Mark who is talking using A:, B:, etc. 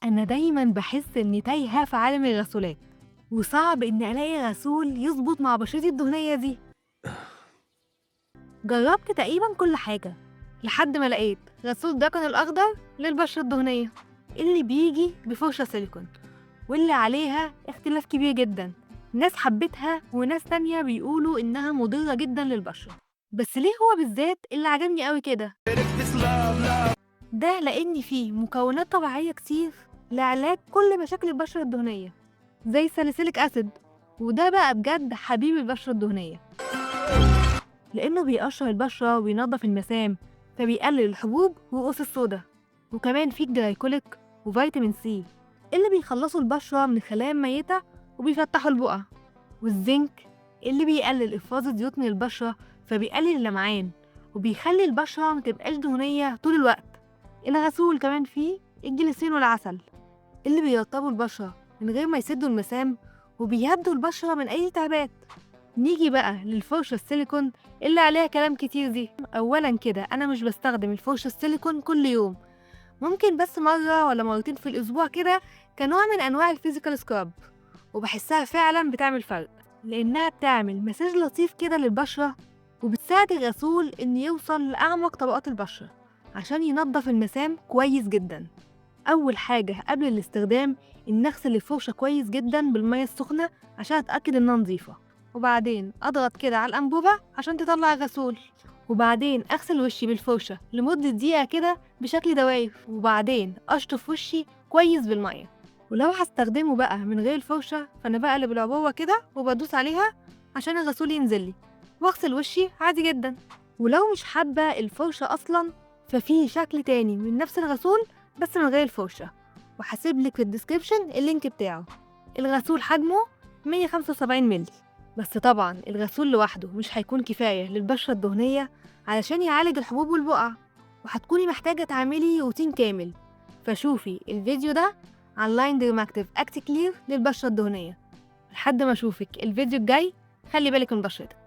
A: أنا دايمًا باحس إني تايهة في عالم الغسولات، وصعب إني ألاقي غسول يضبط مع بشرتي الدهنية دي. جربت تقريبًا كل حاجة، لحد ما لقيت غسول داكن الأخضر للبشرة الدهنية، اللي بيجي بفرشة سيليكون، واللي عليها اختلاف كبير جدًا، ناس حبتها وناس تانية بيقولوا إنها مضرة جدًا للبشرة. بس ليه هو بالذات اللي عجبني أوي كده؟ ده لأن فيه مكونات طبيعية كتير لعلاج كل مشاكل البشرة الدهنية، زي ال salicylic acid، وده بقى بجد حبيب البشرة الدهنية، لأنه بيقشر البشرة وبينظف المسام، فبيقلل الحبوب والرؤوس السودا. وكمان فيه glycolic وفيتامين سي اللي بيخلصوا البشرة من الخلايا الميتة وبيفتحوا البقع، والزنك اللي بيقلل إفراز الزيوت من البشرة فبيقلل اللمعان وبيخلي البشرة متبقاش دهنية طول الوقت. الغسول كمان فيه الجليسرين والعسل اللي بيرطبوا البشرة من غير ما يسدوا المسام وبيهدوا البشرة من أي التهابات. نيجي بقى للفرشة السيليكون اللي عليها كلام كتير دي. أولا كده أنا مش بستخدم الفرشة السيليكون كل يوم، ممكن بس مرة ولا مرتين في الأسبوع كده كنوع من أنواع ال physical scrub، وبحسها فعلا بتعمل فرق لأنها بتعمل مساج لطيف كده للبشرة، وبتساعد الغسول إن يوصل لأعمق طبقات البشرة عشان ينظف المسام كويس جدا. أول حاجة قبل الاستخدام إن أغسل الفرشة كويس جدا بالمية السخنة عشان أتأكد إنها نظيفة، وبعدين أضغط كده على الأنبوبة عشان تطلع الغسول، وبعدين أغسل وشي بالفرشة لمدة دقيقة كده بشكل دواير، وبعدين أشطف وشي كويس بالمية. ولو هستخدمه بقى من غير الفرشة فأنا بقلب العبوة كده وبدوس عليها عشان الغسول ينزل لي، وأغسل وشي عادي جدا. ولو مش حابة الفرشة أصلا ففي شكل تاني من نفس الغسول بس من غير الفرشة، وهسيبلك في ال description ال link بتاعه. الغسول حجمه 175 مللي بس. طبعا الغسول لوحده مش هيكون كفاية للبشرة الدهنية علشان يعالج الحبوب والبقع، وهتكوني محتاجة تعملي روتين كامل، فشوفي الفيديو ده عن line Dermactive Acticlear للبشرة الدهنية. لحد ما اشوفك الفيديو الجاي، خلي بالك من بشرتك.